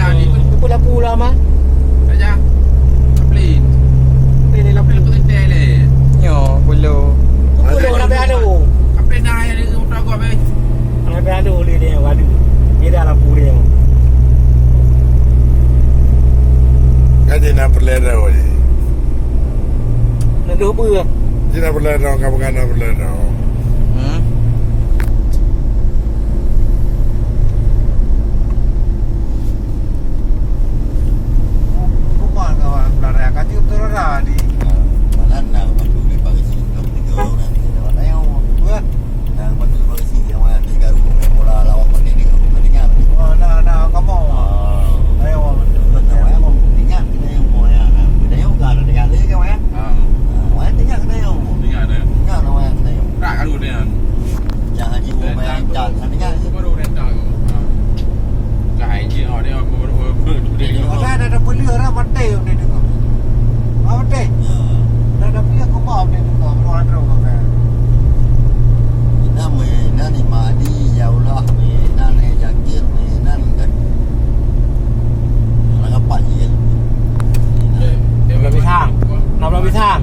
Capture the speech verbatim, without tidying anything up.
Tadi pun. Apa lampu lah, Mak? Saja. Kaplin. Ini lampu. Kaplin pun tentang leh. Nyo, belum. Apa lo nak beradu? Kaplin dah yang di motor gua, beh. Nak beradu boleh dia, waduh. Dia dah lampu dia. Kan dia nak perlera, weh. Nak dua apa? Dia nak perlera, kan bukan nak perlera. Hmm? Rumah kawan belara kacil betul dah di. Malam nak bantu di pagi sini, kau tiga orang nanti dapat tayau. Wah. Nak bantu di pagi sini, yang mana tiga rumah yang bola lawan pertandingan, pertandingan. Oh, nah, nah, kamu. Ah. Tayau, betul. Betul, tayau. Ingat kita yang mau ya, nah, kita yang udah ada tiga lagi, kawan, ya. Ah. Ah, wayang tinggal kena yo. Tinggal ada. Tinggal ada wayang kena yo. Tak kalau dia. Jangan jiwa bayang tak, kan tinggal. Baru rentak tu. Ha. Cai je awak dia baru baru dia. Ada ada beli orang mati dia dengar. Ah, mati. Ya. Ada ada beli aku mau dia dengar, baru ada orang. Ina meunan ni Mahdi, ya Allah, meunan ni Jakir, meunan kan. Orang apa je? Enam belas pisang. Enam belas pisang.